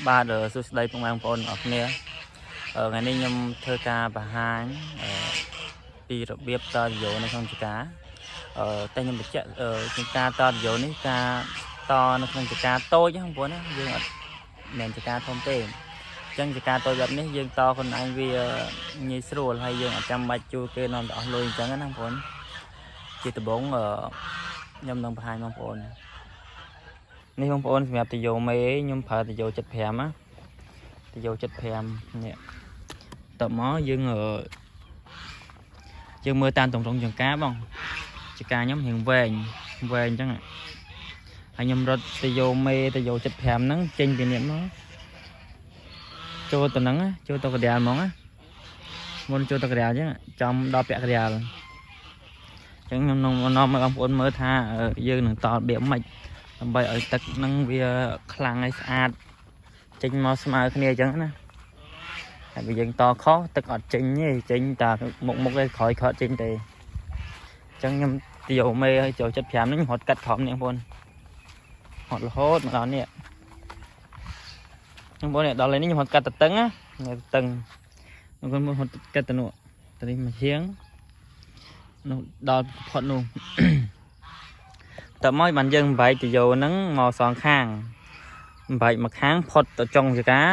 បាទសួស្តីពុកម៉ែបងប្អូនទាំងអស់គ្នាថ្ងៃនេះខ្ញុំធ្វើការបង្ហាញពីរបៀបតទុយោនៅក្នុងចម្ការតែខ្ញុំបញ្ជាក់ជាការតទុយោនេះការតនៅក្នុងចម្ការតូចហ្នឹងបងប្អូនណាយើងអត់មិនមែនចម្ការធំទេអញ្ចឹងចម្ការតូចបែបនេះយើងតខ្លួនឯងវាងាយស្រួលហើយយើងអត់ចាំបាច់ជួលគេនាំទៅអស់លុយអញ្ចឹងណាបងប្អូនជាដំបូងខ្ញុំនឹងបង្ហាញបងប្អូននេះបងប្អូនសម្រាប់ទុយោមេខ្ញុំប្រើទុយោ75ណា ទុយោ75នេះតបមកយើងយើងមើលតាមតម្រងចង្ការបងចង្ការខ្ញុំរៀងវែងវែងអញ្ចឹងហើយខ្ញុំរត់ទុយោមេទុយោ75ហ្នឹងចេញពីនេះមកចូលទៅហ្នឹងចូលទៅកណ្ដាលហ្មងណាមុនចូលទៅកណ្ដាលអញ្ចឹងចំដល់ពាក់កណ្ដាលអញ្ចឹងខ្ញុំនឹងនាំឲ្យបងប្អូនមើលថាយើងនឹងតរបៀបម៉េចដើម្បីឲ្យទឹកហ្នឹងវាខ្លាំងហើយស្អាត ចេញមកស្មើគ្នាអញ្ចឹងណាហើយបើយើងតខុសទឹកអត់ចេញទេចេញតែមុខមុខឯក្រោយខត់ចេញទេអញ្ចឹងខ្ញុំទុយោមេឲ្យចូល75នេះខ្ញុំរត់កាត់ក្រោមនេះបងប្អូនរត់រហូតមកដល់នេះបងប្អូននេះដល់នេះខ្ញុំរត់កាត់តតឹងណានេះតឹងបងប្អូនរត់កាត់ទៅនោះទៅនេះមកជាងនោះដល់ផុតនោះ តើមកបានយើងបែកទុយោហ្នឹងមកសងខាង បែកមកខាងផុតទៅចុងចកា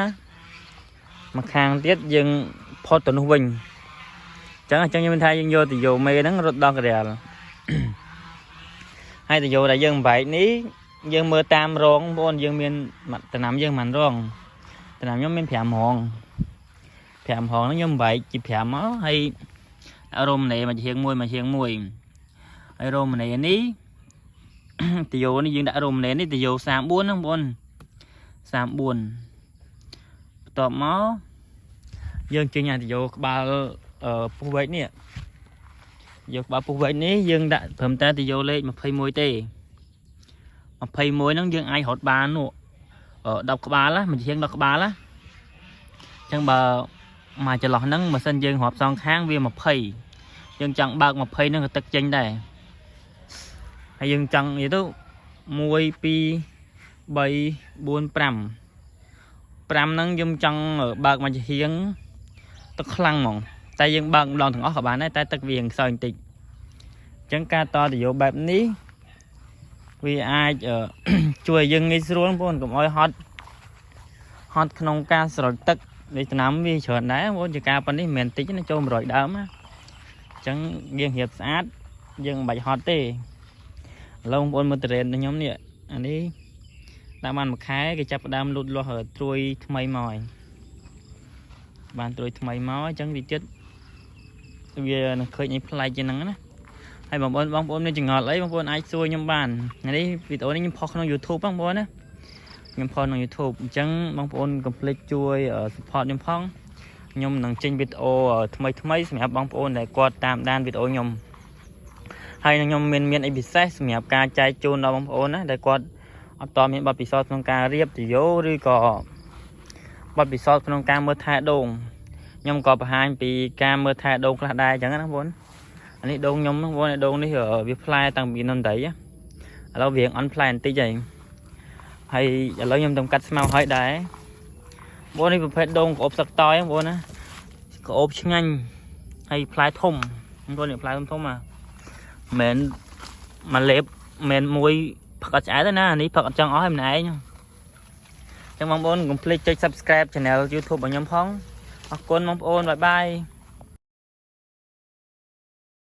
មកខាងទៀតយើងផុតទៅនោះវិញអញ្ចឹងខ្ញុំថាយើងយកទុយោមេហ្នឹងរត់ដល់កណ្ដាល ហើយទុយោដែលយើងបែកនេះយើងមើលតាមរងបងប្អូនយើងមានតំណាំយើងមិនរងតំណាំខ្ញុំមាន5រង5រងហ្នឹងខ្ញុំបែកជា5មកហើយរោមនេមួយជាងមួយមួយជាងមួយហើយរោមនេនេះ ទុយោនេះយើងដាក់រោមនេនេះទុយោ34ហ្នឹងបងប្អូន 34បន្ទាប់មកយើងចេញអាទុយោក្បាលពុះវែកនេះយកក្បាលពុះវែកនេះយើងដាក់ត្រឹមតែទុយោលេខ21ទេ21ហ្នឹងយើងអាចរត់បាននោះ10ក្បាលណាមួយជាង10ក្បាលណាអញ្ចឹងបើមកចន្លោះហ្នឹងបើសិនយើងរាប់សងខាងវា20យើងចង់បើក20ហ្នឹងក៏ទឹកចេញដែរហើយយើងចង់និយាយទៅ1 2 3 4 5 5ហ្នឹងយើងចង់បើកមកជាហៀងទឹកខ្លាំងហ្មងតែយើងបើកម្ដងទាំងអស់ក៏បានដែរតែទឹកវាខ្សោយបន្តិចអញ្ចឹងការតទុយោបែបនេះវាអាច ជួយឲ្យយើងងាយស្រួលបងប្អូនកុំឲ្យហត់ហត់ក្នុងការស្រោចទឹកនេះឆ្នាំវាច្រើនដែរបងប្អូនជាការប៉ុណ្នេះមិនមែនតិចណាចូល100ដើមណាអញ្ចឹងយើងរៀបស្អាតយើងមិនបាច់ហត់ទេឥឡូវបងប្អូនមើលតរ៉េនខ្ញុំនេះអានេះ ដាក់បានមួយខែគេចាប់ផ្ដើមលូតលាស់ត្រួយថ្មីមកហើយបានត្រួយថ្មីមកអញ្ចឹងវាចិត្តវានឹងឃើញអីប្លែកជាងហ្នឹងណាហើយបងប្អូនបងប្អូនមានចម្ងល់អីបងប្អូនអាចសួរខ្ញុំបានថ្ងៃនេះវីដេអូនេះខ្ញុំផុសក្នុង YouTube បងប្អូនណាខ្ញុំផុសក្នុង YouTube អញ្ចឹងបងប្អូនកុំភ្លេចជួយ support ខ្ញុំផងខ្ញុំនឹងចេញវីដេអូថ្មីថ្មីសម្រាប់បងប្អូនដែលគាត់តាមដានវីដេអូខ្ញុំហើយនឹងខ្ញុំមានមានអីពិសេសសម្រាប់ការចែកជូនដល់បងប្អូនណាដែលគាត់ អត់តមានបទពិសោធន៍ក្នុងការរៀបទុយោឬក៏បទពិសោធន៍ក្នុងការមើលថែដូងខ្ញុំក៏បង្ហាញពីការមើលថែដូងខ្លះដែរអញ្ចឹងណាបងប្អូនអានេះដូងខ្ញុំបងប្អូនដូងនេះវាផ្លែតាំងពីនន្តីឥឡូវវាអន់ផ្លែបន្តិចហើយហើយឥឡូវខ្ញុំទៅកាត់ស្មៅហើយដែរបងនេះប្រភេទដូងក្អូបសឹកតយបងប្អូនណាក្អូបឆ្ងាញ់ហើយផ្លែធំបងប្អូននេះផ្លែធំធំអាមិនមែនមួយលេបមិនមួយ ផឹកអត់ឆ្អែតទេណានេះផឹកអត់ចង់អស់ហើយម្នាក់ឯងអញ្ចឹងបងប្អូនកុំភ្លេចចុច Subscribe Channel YouTube របស់ខ្ញុំផងអរគុណបងប្អូន bye bye.